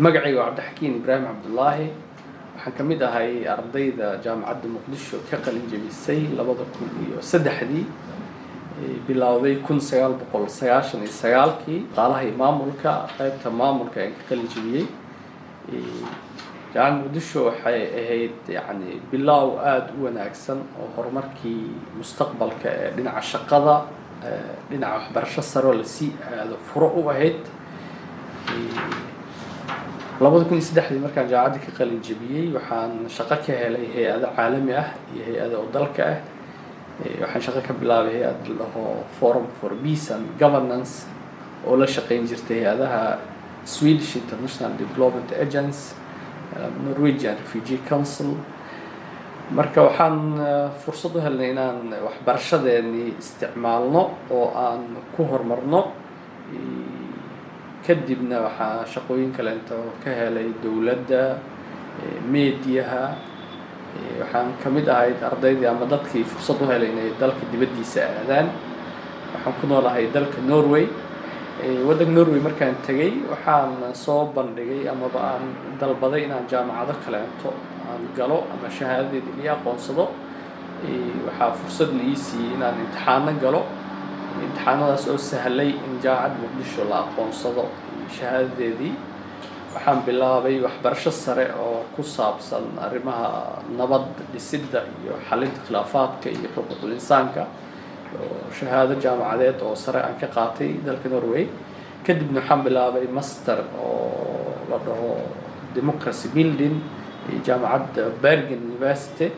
Magacayga waa Cabdixakiin Ibraahim Cabdulaahi. Waxaan ka mid ahay ardayda Jaamacadda Muqdisho ka qalin jebisay 2003-dii, bilowday 1999-kii, dhaqaalaha iyo maamulka, qaybta maamulka ayaan ka qalin jebiyey. Jaamacadda Muqdisho waxay ahayd yacni bilow aada u wanaagsan oo horumarkii mustaqbalka ee dhinaca shaqada, dhinaca waxbarasho saroo lasii aado furo u ahayd. 2003-dii markaan jaamacadda ka qalin jebiyey, waxaan shaqo ka helay hay-ado caalami ah iyo hay-ado oo dalka ah. Waxaan shaqo ka bilaabay hay-ad la dhaho Forum for Peace and Governance oo la shaqeyn jirtay hay-adaha Swedish International Development Agency, Norwegian Refugee Council. Marka waxaan fursad u helnay inaan waxbarashadeenii isticmaalno oo aan ku horumarno. Kadibna waxaa shaqooyin kaleento ka helay dowladda, mediaha. Waxaan ka mid ahayd ardaydii ama dadkii fursad u helay inay dalka dibaddiisa aadaan. Waxaan ku noolahay dalka Norway. Waddanka Norway markaan tegay, waxaan soo bandhigay amaba aan dalbaday inaan jaamacado kaleento aan galo ama shahaadadeeda ii aqoonsado. Waxaa fursad la ii siiyey inaan imtixaano galo, imtixaanadaas oo sahlay in Jaamacadda Muqdisho la aqoonsado shahaadadeedii. Waxaan bilaabay waxbarasho sare oo ku saabsan arrimaha nabad dhisidda iyo xalinta khilaafaadka iyo xuquuqul insaanka, oo shahaado jaamacadeed oo sare aan ka qaatay dalka Norway. Kadibna waxaan bilaabay master oo la dhaho democracy building, jaamacadda Bergen University.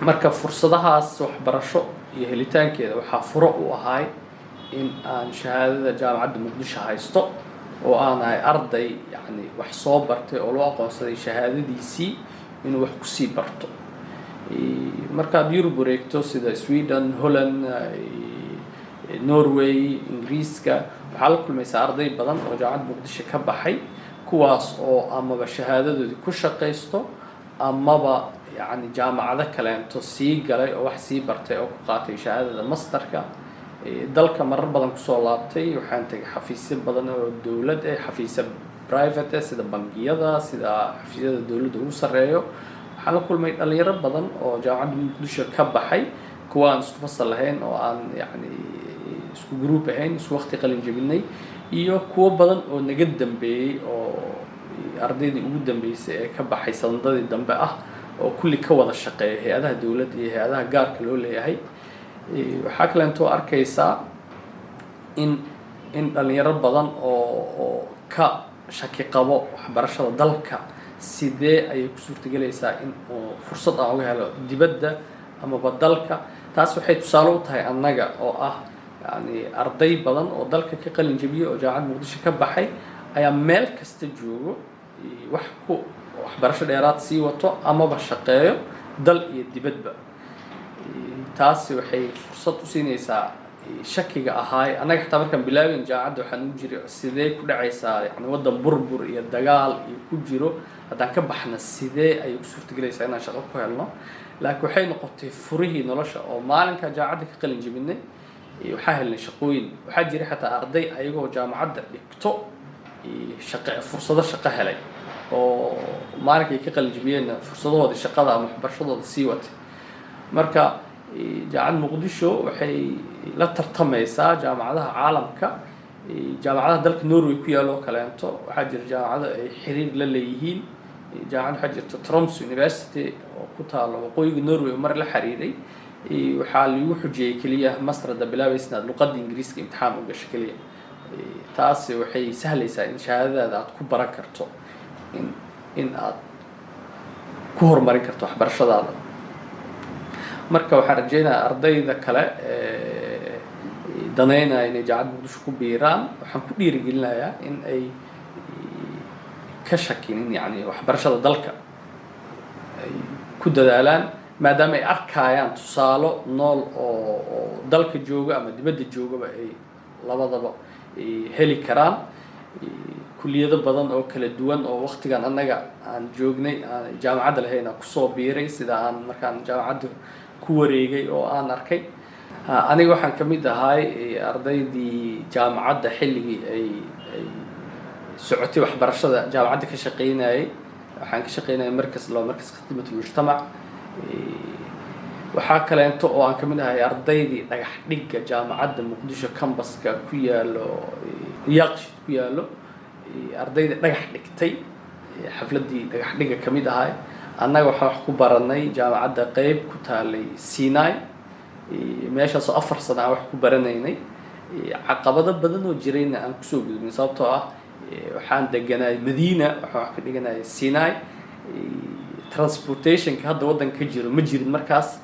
Marka fursadahaas waxbarasho iyo helitaankeeda waxaa furo u ahay in aan shahaadada Jaamacadda Muqdisho haysto oo aan ahay arday yacni wax soo bartay oo loo aqoonsaday shahaadadiisii inuu wax kusii barto. Markaad Yurub wareegto, sida Sweden, Holland, Norway, Ingiriiska, waxaa la kulmaysaa arday badan oo Jaamacadda Muqdisho ka baxay, kuwaas oo amaba shahaadadoodii ku shaqaysto amaba yacni jaamacado kaleento sii galay oo wax sii bartay oo ku qaatay shahaadada masterka. Dalka marar badan kusoo laabtay. Waxaan tegay xafiisyo badan oo dowlad eh, xafiisyo private eh, sida bangiyada, sida xafiisyada dowladda ugu sarreeyo. Waxaan la kulmay dhalinyaro badan oo Jaamacadda Muqdisho ka baxay, kuwa aan isku fasal lahayn oo aan yacni isku group ahayn, isku waqti qalin jebinay, iyo kuwo badan oo naga dambeeyey oo ardaydii ugu dambeysay ee ka baxay sanadadii dambe ah, oo kulli ka wada shaqeeya hay-adaha dowladda iyo hay-adaha gaarka loo leeyahay. Waxaa kaleentoo arkaysaa in dhalinyaro badan oo ka shaki qabo waxbarashada dalka, sidee ayay ku suurtagelaysaa in uu fursad aan uga helo dibadda amaba dalka. Taas waxay tusaale u tahay annaga oo ah yani arday badan oo dalka ka qalin jebiyey oo Jaamacadda Muqdisho ka baxay ayaa meel kasta joogo, wax ku waxbarasho dheeraad sii wato amaba shaqeeyo dal iyo dibadba. Taasi waxay fursad u siinaysaa shakiga ahaay annaga xataa markaan bilaabeyn jaamacadda waxaan ugu jiray, sidee ku dhacaysaa yani waddan burbur iyo dagaal iyo ku jiro, haddaan ka baxna sidee ayay ku suurtagelaysaa inaan shaqo ku helno? Laakiin waxay noqotay furihii nolosha oo maalinkaa jaamacadda ka qalin jebinay waxaa helnay shaqooyin. Waxaa jira xataa arday ayagoo jaamacadda dhigto shaqo, fursado shaqo helay oo maalinkay ka qalin jebiyeenna fursadahoodii shaqada ama waxbarashadooda sii watay. Marka Jaamacadda Muqdisho waxay la tartamaysaa jaamacadaha caalamka, jaamacadaha dalka Norway ku yaalo oo kaleento. Waxaa jira jaamacado ay xiriir la leeyihiin. Jaamacad waxaa jirta Tromsø University oo ku taalo waqooyiga Norway oo mar la xiriiray. Waxaa lagu xujeeyey keliya master hadda bilaabaysa inaad luqadda Ingiriiska imtixaan u gasho keliya. Taasi waxay sahlaysaa in shahaadadaada aad ku baran karto, in aad ku horumarin karto waxbarashadaada. Marka waxaan rajeynayaa ardayda kale daneynaya inay Jaamacadda Muqdisho ku biiraan, waxaan ku dhiirigelinayaa in ay ka shakinin yani waxbarashada dalka, ay ku dadaalaan, maadaama ay arkayaan tusaalo nool oo dalka jooga ama dibadda joogaba ay labadaba heli karaan. Kuliyado badan oo kala duwan oo waqtigan annaga aan joognay aan jaamacadda lahayn aan kusoo biiray, sida aan markaan jaamacadda ku wareegay oo aan arkay. Aniga waxaan ka mid ahay ardaydii jaamacadda xilligii ay socotay waxbarashada jaamacadda ka shaqeynayay. Waxaan ka shaqeynayay markas loo markas khidmat mujtamac. Waxaa kaleento oo aan kamid ahay ardaydii dhagax dhigga Jaamacadda Muqdisho, cambuska ku yaalo Yaaqshid ku yaalo, ardayda dhagax dhigtay, xafladdii dhagax dhigga kamid ahay. Annaga waxaan wax ku baranay jaamacadda qeyb ku taalay Sinai, meeshaasoo 4 sano aan wax ku baranaynay. Caqabado badan oo jirayna aan kusoo gudbin, sababtoo ah waxaan deganay Madiina, waxaan wax ka dhiganay Sinai. Transportationka hadda waddanka ka jiro ma jirin markaas.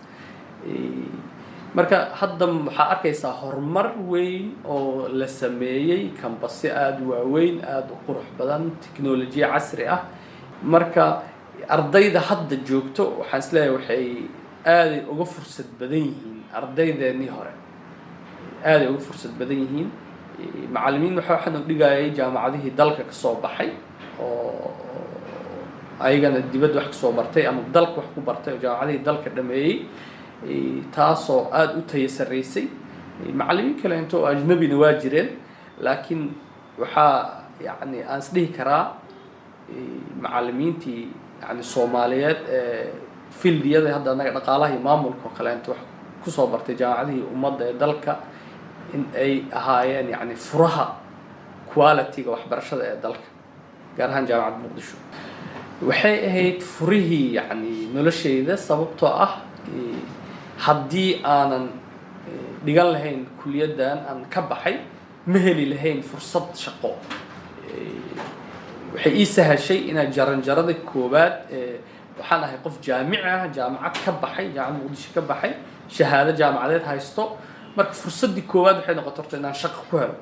Marka hadda waxaa arkaysaa horumar weyn oo la sameeyey, campusyo aada u waaweyn, aada u qurux badan, technolojiya casri ah. Marka ardayda hadda joogto waxaan isleeyahay waxay aaday uga fursad badan yihiin ardaydeenii hore, aaday uga fursad badan yihiin. Macallimiin waxaan dhigayay jaamacadihii dalka kasoo baxay oo ayagana dibadda wax kasoo bartay ama dalka wax ku bartay oo jaamacadihii dalka dhameeyey, taasoo aada u tayo sarreysay. Macallimiin kaleento oo ajnabina waa jireen, laakiin waxaa yacni aan isdhihi karaa macallimiintii yani Soomaaliyeed ee fieldiyada hadda annaga dhaqaalaha iyo maamulka oo kaleento wax kusoo bartay jaamacadihii ummadda ee dalka in ay ahaayeen yacni furaha quality-ga waxbarashada ee dalka, gaar ahaan Jaamacadda Muqdisho. Waxay ahayd furihii yacni nolosheyda, sababtoo ah haddii aanan dhigan lahayn kuliyaddan aan ka baxay, ma heli lahayn fursad shaqo. Waxay ii sahashay inaan jaranjarada koowaad. Waxaan ahay qof jaamici ah, jaamacad ka baxay, Jaamacad Muqdisho ka baxay, shahaado jaamacadeed haysto. Marka fursaddii koowaad waxay noqotay horta inaan shaqo ku helo,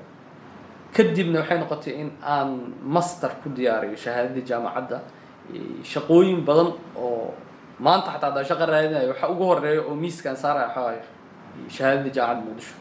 kadibna waxay noqotay in aan master ku diyaariyo shahaadadii jaamacadda. Shaqooyin badan oo maanta xataa haddaan shaqo raadinayo, waxa ugu horeeya oo miiskaan saaraya waxaa waaye shahaadadii Jaamacadda Muqdisho.